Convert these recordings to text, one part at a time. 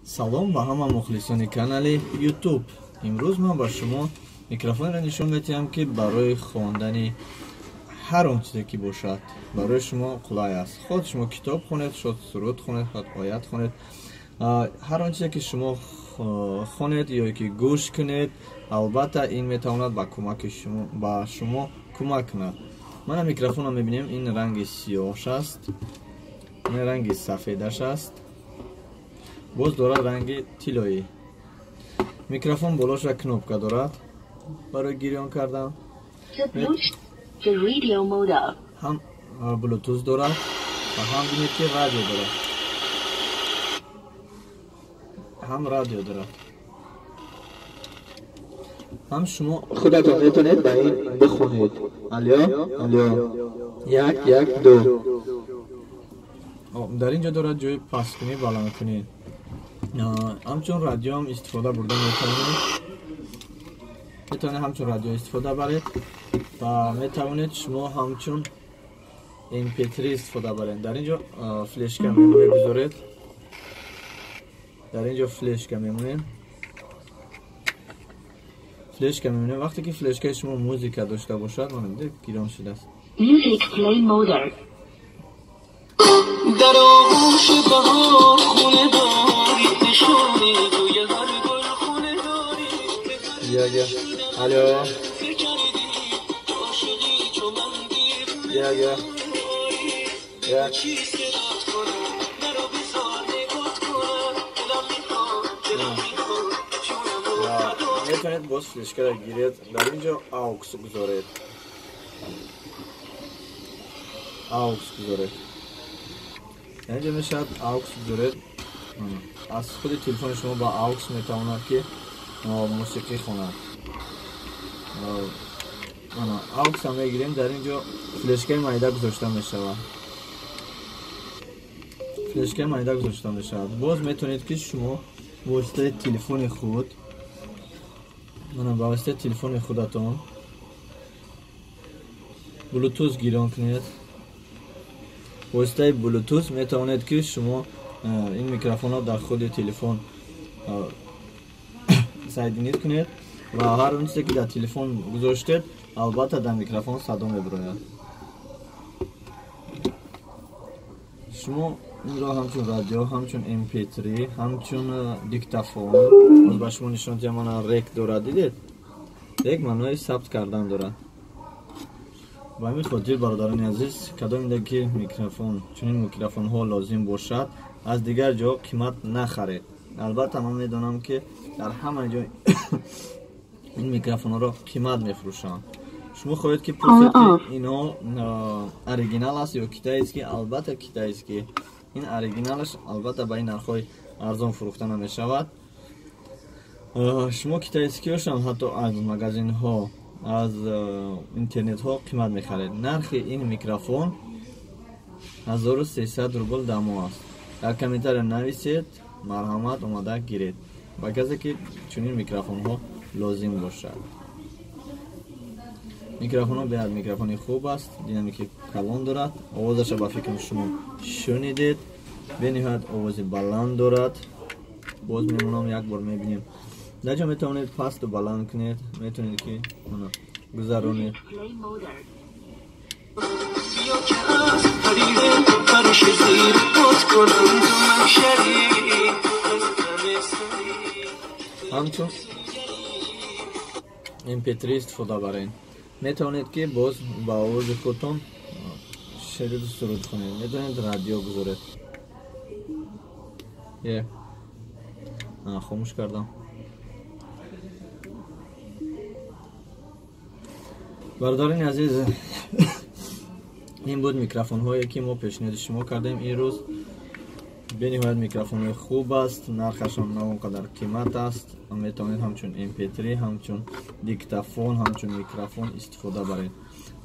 Салом ба ҳама мухлисони канали YouTube. Имрӯз ман ба шумо микрофонро нишон медиҳам, ки барои хондани ҳар он чизе ки бошад барои шумо қулай аст. Худ шумо китоб хонед, шод суруд хонед, худ оят хонед, ҳар он чизе ки шумо хонед ё ки гӯш кунед, албатта ин метавонад ба кӯмаки шумо, ба шумо кӯмак кунад. Мана микрофонро мебинем, ин ранги сиёҳш аст, ин ранги сафедаш аст, боз дорад ранги тиллоӣ. Микрофон болоша кнопка дорад барои гирён кардан, ҳам Bluetooth дорад ва ҳам бинед ки радио дорад, ҳам радио дорад. Ҳам шумо худатон метавонед ба ин бихонед. Алё, алё, 1 1 2. Дар ин ҷо дорад ҷои пасткунӣ, баландкунӣ. Ҳамчун радиоам истифода бурда метавонед. Метавонед ҳамчун радио истифода баред ва метавонед шумо ҳамчун MP3 истифода баред. Дар ин ҷо флешка мегузоред. Дар ин ҷо флешка мемонем. Флешка мемонем. Вақте ки флешкаи шумо музика дошта бошад, мана дидед гирон шудааст. Music play mode. در آغوش بهار خونه داری، نشونه توی هر گل خونه داری. یا یا الو، یا یا یا метавонед боз флешкаро гиред, дар ин ҷо AUX гузоред, AUX гузоред. Дар ин ҷо мешавад AUX гузоред. Аз худи телефони шумо ба AUX метавонад ки мусиқӣ хонад. AUX ҳам мегирем, дар ин ҷо флешкаи майда гузошта мешавад. Флешкаи майда гузошта мешавад. Боз метавонед ки шумо воситаи телефони худ, мана ба воситаи телефони худатон Bluetooth гирон кунед. Воситаи Bluetooth метавонед ки шумо ин микрофонро дар худи телефон соединить кунед ва ҳар он чизе ки дар телефон гузоштед, албатта дар микрофон садо мебирояд. Шумо инро ҳамчун радио, ҳамчун MP3, ҳамчун диктофон, боз ба шумо нишон диҳам, мана рек дорад, дидед? Рек маънои сабт кардан дорад. Ба ҳамин хотир, бародарони азиз, кадоме ки микрофон, чунин микрофонҳо лозим бошад, аз дигар ҷо қимат нахаред. Албатта ман медонам ки дар ҳама ҷо ин микрофонҳоро қимат мефурӯшанд. Шумо хоҳед ки пурсед ки инҳо оригинал аст ё китайский? Албатта китайский. Ин оригиналаш албатта ба ин нархҳои арзон фурӯхта намешавад. Шумо китайскиҳошам ҳатто аз магазинҳо, аз интернетҳо қимат мехаред. Нархи ин микрофон 1300 рубл дар моҳ аст. Дар комментария нависед, марҳамат омада гиред ба касе ки чунин микрофонҳо лозим бошад. Микрофонҳо беҳад микрофони хуб аст, динамики калон дорад, овозаша ба фикри шумо шунидед, бениҳоят овози баланд дорад. Боз мемонам, як бор мебинем. Дар ҷо метавонед пасту баланд кунед, метавонед ки гузаронед. Ҳамчун MP3 истифода баред. Метавонед ки боз ба овози худтон шериду суруд хонед, метавонед радио гузоред. Хомӯш кардам. Бародарони азиз, ин буд микрофонҳое ки мо пешниҳоди шумо кардем имрӯз. Бениҳоят микрофонҳои хуб аст, нархашон на он қадар қимат аст. Метавонед ҳамчун MP3, ҳамчун диктофон, ҳамчун микрофон истифода баред.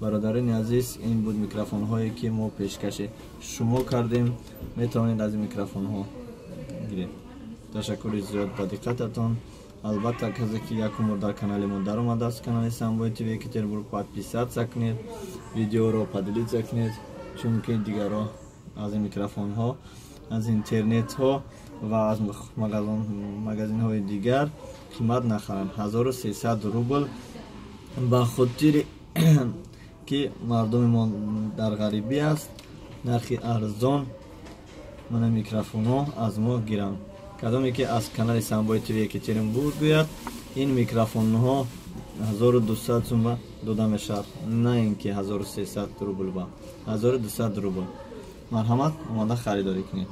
Бародарони азиз, ин буд микрофонҳое ки мо пешкаши шумо кардем. Метавонед аз ин микрофонҳо гиред. Ташаккури зиёд ба диққататон. Албатта касе ки якум бор дар канали мо даромадааст, канали Самбой ТВ Екатеринбург, подписаться кунед, видеоро поделиться кунед, чунки дигарро аз ин микрофонҳо, аз интернетҳо Ва аз магазинҳои дигар қимат нахаранд, 1300 рубл, ба хотири ки мардуми мо дар ғарибӣ аст, нархи арзон мана микрофонҳо аз мо гиранд. Кадоме ки аз канали Самбои ТВ Екатеринбург гӯяд, ин микрофонҳо 1200 сумма дода мешавад, на ин ки 1300 рубл, ба 1200 рубл. Марҳамат, омода харидорӣ кунед.